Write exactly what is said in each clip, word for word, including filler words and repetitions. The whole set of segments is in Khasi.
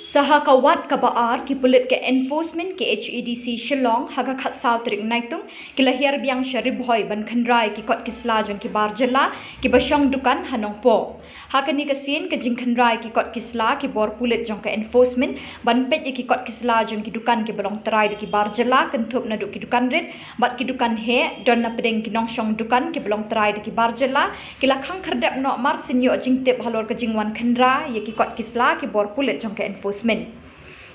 Sa ha ka wat kaba ar, ki pulit ka Enforcement K H A D C Shillong, ha ka khatsaw tarik Naitung, ki la hiar biang sha Ri Bhoi ban khynra ïa ki kot ki sla jong ki bar jylla kiba shong dukan ha Nongpoh. Ha kane ka sien ka jingkhynra ïa ki kot ki sla, ki bor pulit jong ka Enforcement ban peit ïa ki kot ki sla jong ki dukan kiba long trai da ki bar jylla, kynthup naduh ki dukan rit bad ki dukan heh, don na pdeng ki nongshong dukan kiba long trai da ki bar jylla, ki la khang khyrdep noh mar shen ïoh jingtip halor ka jingwan khynra ïa ki kot ki sla ki bor pulit jong ka Enforcement.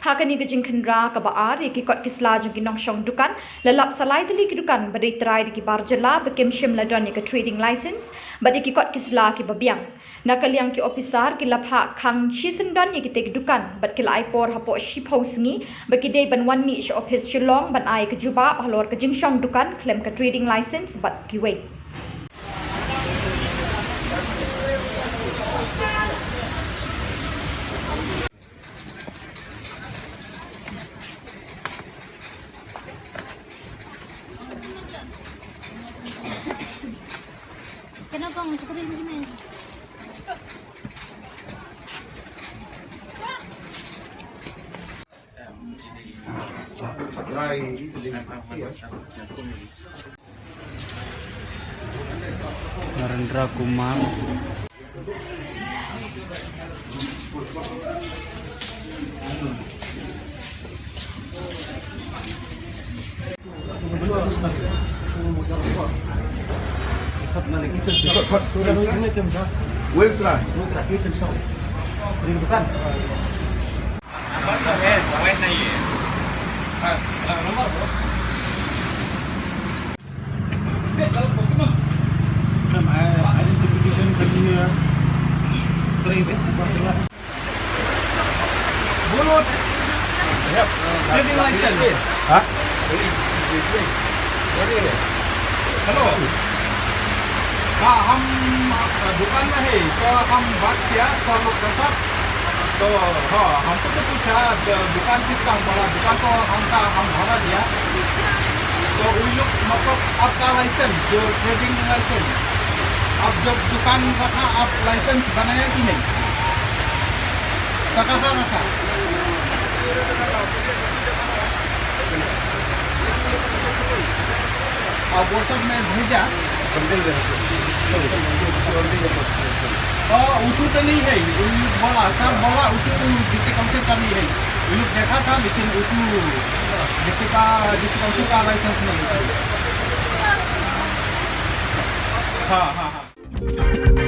Ha kane ka jingkhynra kaba ar ïa ki kot ki sla jong ki nongshong dukan, la lap sa lai tylli ki dukan ba dei trai da ki bar jylla ba kim shym la don ïa ka trading license bad ïa ki kot ki sla kiba biang. Na ka liang ki ophisar ki la phah khang shisyndon ïa kitei ki dukan bad ki la ai por hapoh shiphew sngi ba ki dei ban wan mih sha ophis Shillong ban ai ka jubab halor ka jingshong dukan khlem ka trading license bad kiwei. Narendra Kumar. Identification kali ya. Three bit bukan jelas. Bulut. Yep. Trading license. Hah? Hello. हाँ, हम अ, दुकान में है, तो हम बात किया सर लोग के साथ। तो हाँ, हमको तो पूछा, द-, दुकान किसका? हम बोला, दुकान तो हमका, हम भाड़ा दिया। तो उन लोग, मतलब, आपका लाइसेंस, जो ट्रेडिंग लाइसेंस, आप जब दुकान रखा, आप लाइसेंस बनाया कि नहीं? तो कहाँ रखा? अब वो सब मैं भेजा। और उठू तो नहीं है, बोला, सर बोला, उठू तो डिस्ट्रिक्ट काउंसिल का नहीं है। उन लोग देखा था, लेकिन उठू डिस्ट्रिक्ट का, डिस्ट्रिक्ट काउंसिल का लाइसेंस नहीं है। हाँ, हाँ, हाँ।